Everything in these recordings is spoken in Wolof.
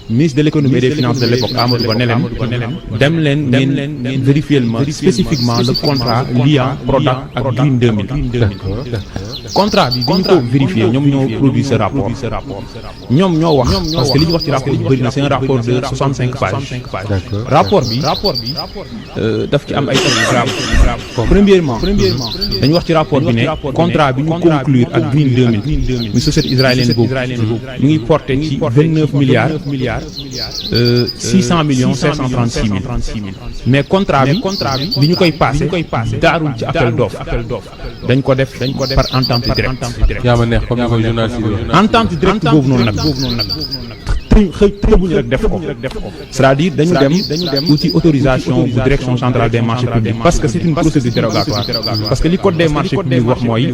ministre de l'économie et des finances de l'époque Amadou Ba ne leen dem leen ngeen vérifier ma spécifiquement le contrat liant Prodac ak Green 2000. contrat bi ñu ko vérifier ñoom ñoo produit ce rapport ñoom ñoo wax parce que li ñu wax ci rapport bi bëri na c'est un rapport de 65 pages. rapport bi daf ci am ay grave. premièrement dañu wax ci rapport bi ne contrat bi ñu conclure ak Green 2000 muy société israélienne boobu ñu ngi porté ci 29 milliards 600 millions 536 mille mais contrat bi ñu koy passé daarul ci appel d'offre dañ ko def par entente directe. yaa ma neex comme ni koy journaliste yi entente directe boobu noonu nag xëy tëbuñu rek def ko c'est-à-dire dañu dem uti autorisation bu direction centrale des marchés publics parce que c'est une procédure dérogatoire parce que li code des marchés publics wax mooy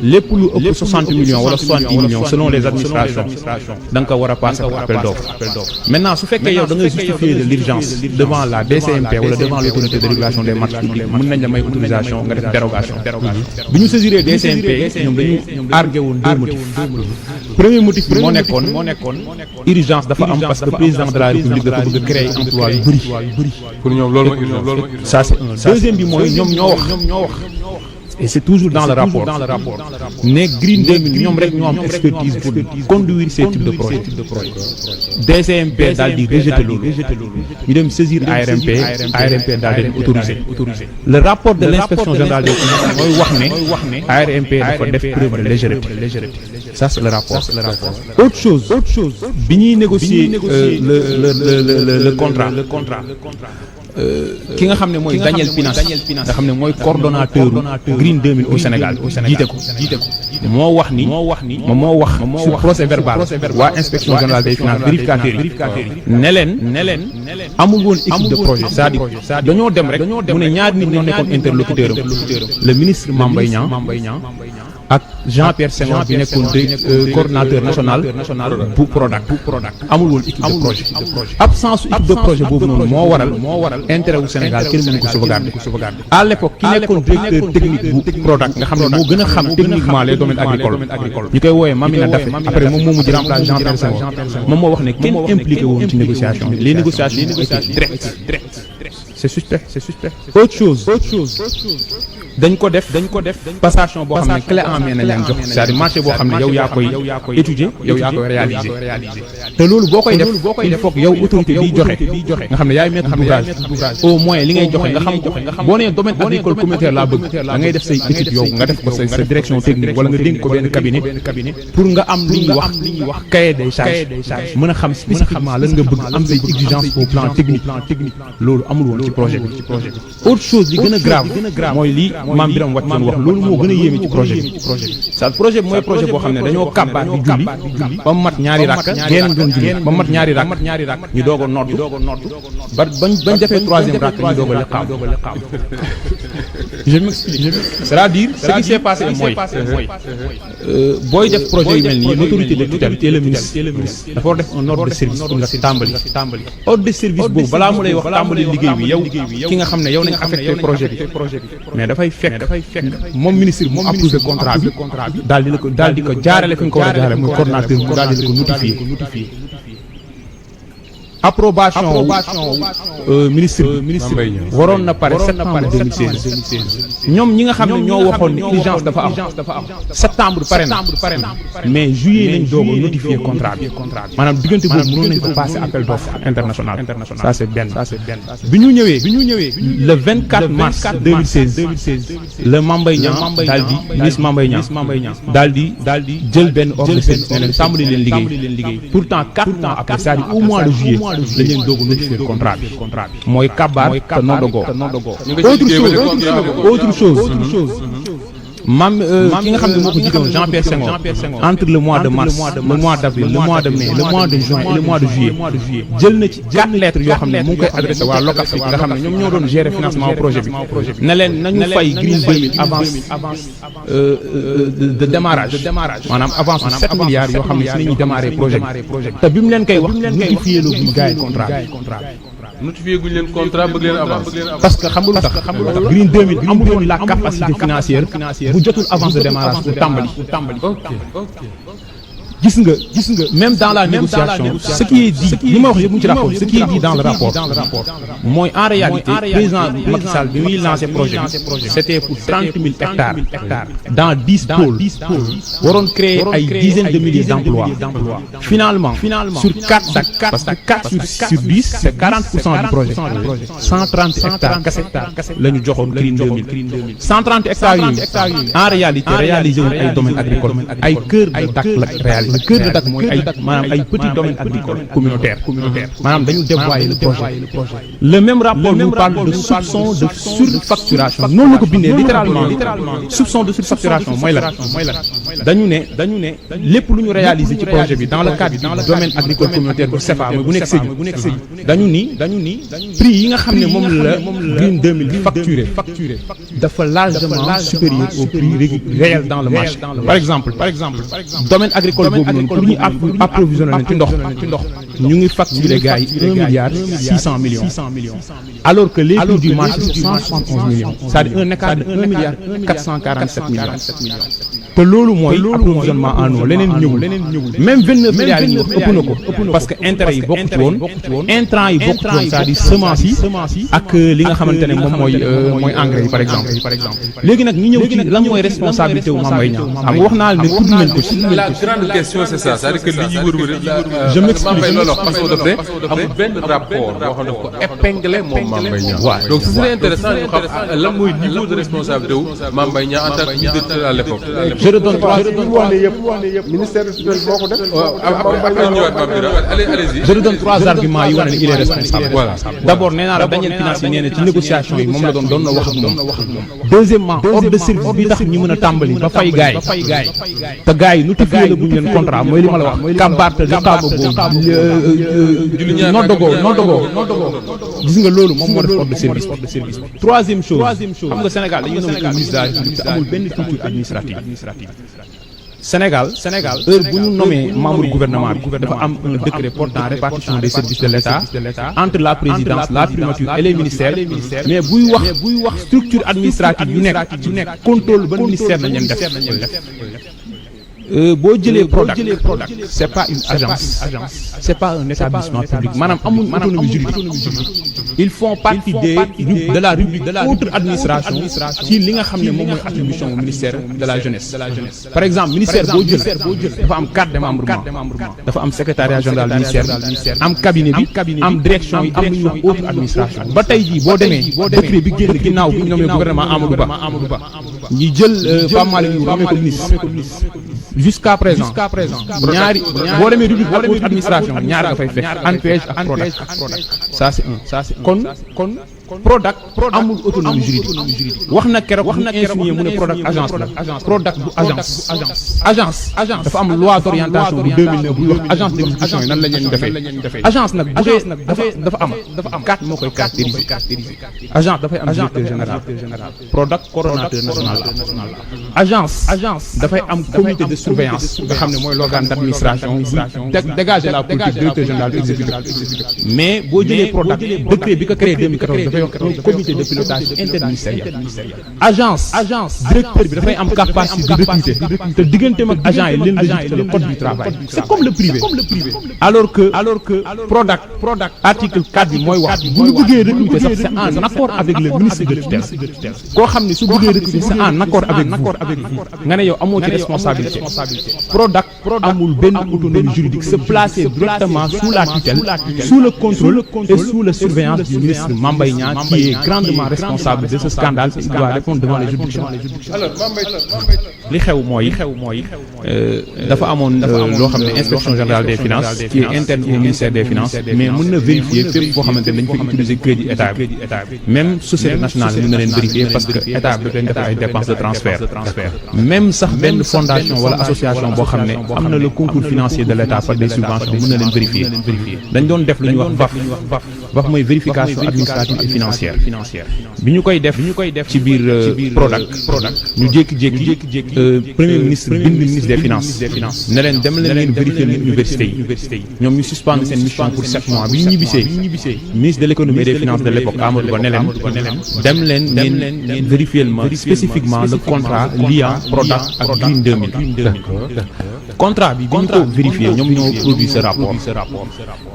lépp lu ëpp 60 millions wala 70 millions selon les administrations da nga ko war a passer par appel d'offre. maintenant su fekkee yow da ngay justifier de l'urgence devant la DCMP wala devant l'autorité de régulation des marchés publics mën nañ la may autorisation nga def dérogation. bi ñu saisiree DCMP ñoom dañu argué woon deux motifs. premier motif bi moo nekkoon urgence dafa am parce que président de la République dafa bëgg créer emploi yu bëri. pour ñoom loolu mooy urgence. ça c'est un. deuxième bi mooy ñoom ñoo wax et c'est toujours dans le rapport ne Green 2000 ñoom rek ñoo am expertise pour conduire ces types de projets. DCMP daal di rejeter loolu ñu dem saisir ARMP daal di autoriser. le rapport de l'inspection générale des finances mooy wax ne ARMP dafa def preuve de légèreté. ça c'est le rapport. autre chose bi ñuy négocier le contrat. ki nga xam ne mooy Daniel Pinas nga xam ne mooy coordonnateur Green 2000 au Sénégal jiite ko moo wax sur procès verbal waa inspection générale des finances vérificateurs yi ne leen amul woon équipe de projet c'est-à-dire dañoo dem rek mu ne ñaari nit ñoo nekkoon interlocuteur am le ministre Mame Mbaye Niang ak Jean-Pierre Senghor bi nekkoon coordonnateur national bu Prodac amul woon équipe de projet absence équipe de projet boobu noonu moo waral intérêt wu Sénégal kenn mënu ko sauvegarder à l'époque ki nekkoon directeur technique bu Prodac nga xam ne moo gën a xam techniquement les domaines agricoles ñu koy woowee Mamina Daffé après moom moo mujj remplacer Jean-Pierre Senghor moom moo wax ne kenn impliqué woon ci négociation les négociations étaient directes c'est suspect autre chose dañ ko def passation boo xam ne clé en main nañ leen jox c'est-à-dire marché boo xam ne yow yaa koy étudier yow yaa koy réaliser te loolu boo koy def il faut que yow autorité biy joxe nga xam ne yaay maître d'ouvrage au moins li ngay joxe nga xam ko boo nee domaine agricole communautaire laa bëgg da ngay def say étude yow nga def ko sa direction technique wala nga dénk ko benn cabinet pour nga am li ñuy wax cahier des charges mën a xam spécifiquement lan nga bëgg am say exigence au plan technique loolu amul woon ci projet bi autre chose li gën a grave mooy lii Mame Birame Wathie doon wax loolu moo gën a yéeme ci projet bi ça projet bi mooy projet boo xam ne dañoo kàbbaat di julli ba mu mat ñaari rakk ngeen doon julli ba mu mat ñaari rakk ñu doog a nodd ba bañ defee troisième rakk ñu doog a liqaam je m'explique c'est-à-dire ce qui s'est passé mooy booy def projet yu mel nii l'autorité de tutelle et le ministre dafa war def un ordre de service pour nga tàmbali ordre de service boobu balaa mu lay wax tàmbali liggéey bi yow ki nga xam ne yow nañ affecté projet bi mais dafay fekk moom ministre mu approuvé contrat bi daal di ko jaarale fi nga ko war a jaarale mooy coordonnateur bi daal di ko notifié approbation ministre waroon na pare septembre 2016 ñoom ñi nga xam ne ñoo waxoon ni urgence dafa am septembre pare na mais juillet nañ doog a notifié contrat bi maanaam diggante boobu mënoon nañ ko passé appel d'offre international ça c'est benn bi ñu ñëwee le 24 mars 2016 le Mame Mbaye Niang ministre Mame Mbaye Niang daal di jël benn ordre de service ne leen tàmbali leen liggéey pourtant 4 mois après c'est-à-dire au mois de juillet lañ leen doog a notifié contrat bi mooy kabaar te noddogo autre chose ki nga xam ne moo ko jiitoon Jean-Pierre Senghor entre le mois de mars le mois d'avril le mois de mai le mois de juin et le mois de juillet jël na ci 4 lettres yoo xam ne mu ngi koy adressé waa Locafrique nga xam ne ñoom ñoo doon gérer financement projet bi ne leen nañu fay Green 2000 avance de démarrage maanaam avance 7 milliards yoo xam ne si nañuy démarrer projet bi te bi mu leen koy wax notifié la buñ gars yi contrat notifié guñ leen contrat bëgg leen avance parce que xam nga lu tax Green 2000 amul woon la capacité financière bu jotul avance de démarrage pour tàmbali gis nga même dans la négociation ce qui est dit li ma wax yëpp mu ci rapport ce qui est dit dans le rapport mooy en réalité président Macky Sall bi muy lancé projet bi c'était pour 30 000 hectares dans 10 pôles waroon créer ay dizaines de milliers d'emplois finalement sur 4 parce que 4 sur 10 c'est 40% du projet 130 hectares kese la ñu joxoon Green 2000 130 hectares yi en réalité réalisé wuñ ay domaines agricoles ay cœur de Dak la réalisé cœur de Dak mooy ay maanaam ay petits domaines agricoles communautaires maanaam dañu dévoyer le projet le même rapport nous parle de soupçon de surfacturation noonu la ko bindee littéralement soupçon de surfacturation mooy lan dañu ne lépp lu ñu réaliser ci projet bi dans le cadre du domaine agricole communautaire bu CFA mooy bu nekk Sédhiou dañu ni prix yi nga xam ne moom la Green 2000 facturé dafa largement supérieur au prix réel dans le marché par exemple domaine agricole boobu noonu pour ñu approvisionner leen ci ndox ñu ngi facturer gars yi 1 milliard 600 millions alors que les prix du marché c'est 171 millions c'est-à-dire un écart de 1 milliard 447 millions te loolu mooy approvisionnement en eau leneen ñëwul même 29 milliards yi ñu wax ëpp na ko parce que intérêt yi bokku ci woon intrants yi bokku ci woon c'est-à-dire semences yi ak li nga xamante ne moom mooy engrais yi par exemple léegi nag ñu ñëw ci lan mooy responsabilité wu Mame Mbaye Niang xam nga wax naa la ne tudd nañ ko ci la grande question c'est ça c'est-à-dire que li ñuy wër je m'explique loolu parce que daf ne amul benn rapport boo xam ne ko épinglé moom Mame Mbaye Niang waaw donc ce serait intéressant ñu xam lan mooy niveau de responsabilité wu Mame Mbaye Niang en tant que directeur à l'époque je redonne ministère de tutelle moo ko def. après ñëwaat Mame Birame allez-y. je redonne 3 arguments yi wane ne il est responsable. voilà d'abord nee naa la Daniel Financier nee na ci négociation yi moom la doon na wax ak moom. deuxièmement ordre de service bi tax ñu mën a tàmbali ba fay gaay te gaay yi notifié la bu ñu leen contrat mooy li ma la wax. Kambarte Jokalante noddogoo gis nga loolu moom moo def ordre de service. troisième chose xam nga Sénégal dañuy nommer un ministre de la République te amul benn culture administrative. Sénégal heure bu ñu nommé membre gouvernement bi dafa am un décret portant répartition des services de l'État entre la présidence la primature et les ministères mais buy wax structure administrative yu nekk contrôle ban ministère lañ leen def boo jëlee Prodac c'est pas une agence c'est pas un établissement public maanaam amuñ autonomie juridique ils font partie de la rubrique de la autre administration ci li nga xam ne moom mooy attribution au ministère de la jeunesse par exemple ministère boo jël dafa am carte de membrement dafa am secrétariat général ministère am cabinet bi am direction yi am lu ñuy wax autre administration ba tey jii boo demee décret bi génn ginnaaw bi ñu nommé gouvernement Amadou Ba ñi jël Pape Malick Ndour nommé ko ministre jusqu'à présent ñaari boo demee rubrique ak autre administration ñaar nga fay fekk ANPEJ ak Prodac ça c'est un kon Prodac amul autonomie juridique wax na keroog insigné mu ne Prodac agence la Prodac du agence dafa am loi d'orientation bu 2009 bu wax agence d'exécution yi nan la leen defee agence nag bu dee dafa am carte moo koy caractériser agence dafay am directeur général Prodac coordonnateur national agence dafay am comité de surveillance nga xam ne mooy l'organe d'administration bu dégager la politique directeur général exécutif mais boo jëlee Prodac décret bi ko créé 2014 dafay wax un comité de pilotage interministériel agence directeur bi dafay am capacité de recruter te digganteem ak agent yi leen registre le code du travail c'est comme le privé alors que Prodac article 4 bi mooy wax bu ñu bëggee recruter sax c'est en accord avec le ministre de tutelle koo xam ne su bëggee recruter c'est en accord avec vous nga ne yow amoo ci responsabilité Prodac amul benn autonomie juridique se placer directement sous la tutelle sous le contrôle et sous la surveillance du ministre Mame Mbaye Niang qui est grandement responsable de ce scandale et il doit répondre devant les juridictions. alors li xew mooy dafa amoon loo xam ne inspection générale des finances qui est interne au ministère des finances mais mën na vérifier fépp foo xamante ne dañ koy utiliser crédit état bi même société nationale mën na leen vérifier parce que état bi daf leen def ay dépenses de transfert même sax benn fondation wala association boo xam ne am na le concours financier de l'état par des subventions mën na leen vérifier dañ doon def lu ñuy wax VAF mooy vérification administrative et financière bi ñu koy def ci biir Prodac ñu jékki-jékki premier ministre bind ministre des finances ne leen dem leen ngeen vérifier université yi ñoom ñu suspendre seen mission pour 7 mois bi ñu ñibbisee ministre de l'économie et des finances de l'époque Amadou Ba ne leen dem leen ngeen vérifier ma spécifiquement le contrat liant Prodac ak Green 2000 contrat bi ñu ko vérifier ñoom ñoo produit ce rapport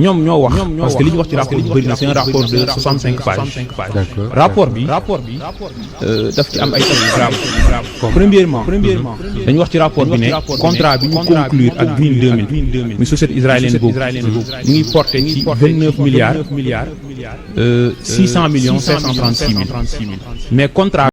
ñoom ñoo wax parce que li ñu wax ci rapport bi bëri na c'est un rapport de 65 pages rapport bi daf ci am ay grave premièrement dañu wax ci rapport bi ne contrat bi ñu conclure ak Green 2000 muy société israélienne boobu ñu ngi porté ci 29 milliards 600 millions 536 mille mais contrat